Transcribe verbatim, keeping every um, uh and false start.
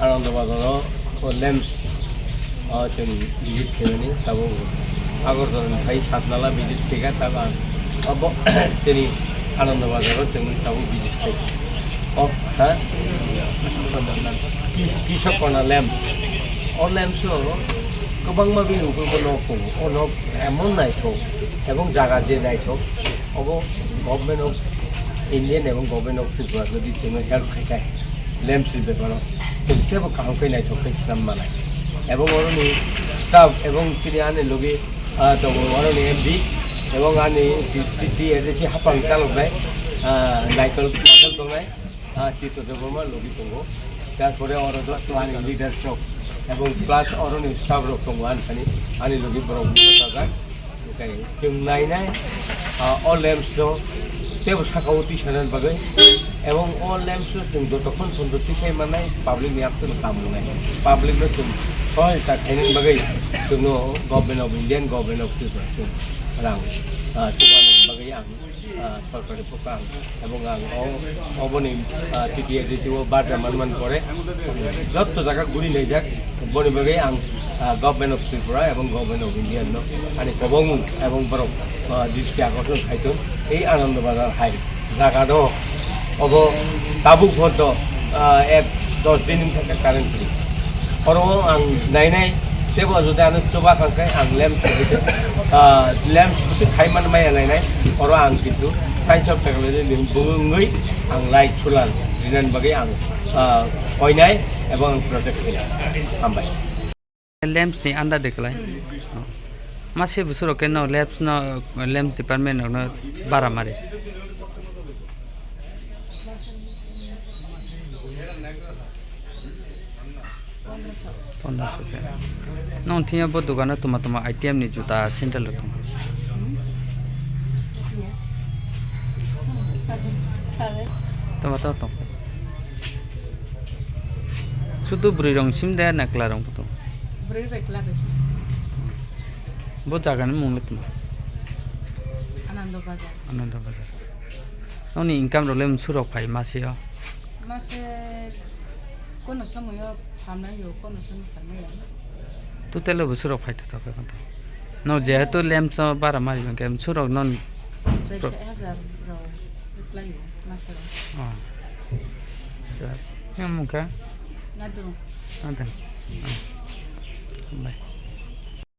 Anando Bazar o, o lamps o chwng visit khaimani, tabuk Agartala ni phai Satnala visit khaikha, tabuk ang obo chini Anando Bazar o chwng tabuk visit khaikha. O, ha? Ki-, Kishak Kona lamps. O lamps o kwbangma bini ungkul bo nok tongo. O nok emon naithok ebong jaga je naithok, obo Government of Indian ebong Government of Tripura jodi chwngno help khaikha, lamps ni beparo chwng teibo kaham khe naithok khe swnam manai. Ebong oroni staff ebong chini ani logi, ah, tongo oroni M D ebong ani T-, T-, T A D C hapang chaloknai, ah, Naikol, Naikol tongnai, ah, Chitto Debbarma logi tongo. Tarpore oro joto ani leaders rok ebong plus oroni staff rok tongo ani thani, ani logi borok bwsajak. Tei chwng nainai, ah, o lamps no teibo saka o twi sanani bagwi, ebong o lamps no chwng jotokhon photo twi sai mannai, public ni yaptwino kaam wngnai. Public no chwng sohajita khainani bagwi chwngno Government of India, Government of Tripura chwng rang, ah, chubanani bagwi ang, ah, sorkari pokha ang Ebong ang o, oboni, ah, T T A D C o barja man man pore, jotto jaga guri naijak, boni bagwi ang, ah, Government of Tripura ebong Government of India no ani kobong ebong borok, ah, dristi akorson khaithon, ei Anando Bazar hai jaga do, obo tabuk photo, ah, ek dos din wngkha khe current free. Oro ang nainai, tebo jodi ano chuba kha khe ang lamps, ah, lamps bwswk khai man maya nainai, oro ang kintu Science of Technology ni bwngwi ang light solar rinani bagwi ang, ah, koinai ebong ang project khainai. Hambai. Lamps ni anda de kwlai. Mase bwswk rok khe no lamps no, lamps department rok no bara mari. Pondroso khe. Nong thia bo dogano tuma tuma item ni juta sandal rok tong. Tuma tuma tong. Sudu bwrwi rong sim de na kwla rong tong. Bwrwi bai kwla bai sim. Bo jaga ni mung le tuma. Anando Bazar. Anando Bazar. Nongni income rok le msuk rok phai mase o? Mase kono somoyo phamnai yo, kono somoyo phamnai ya. Total o bwswk rok phai thok thok khe. No jehetu lamps o bara mari mankhe msuk rok non. Chais hajar rok reply yo mase rok. Oh. Sir. Yang mungkha? Nadu. Nadu. Oh. Bye.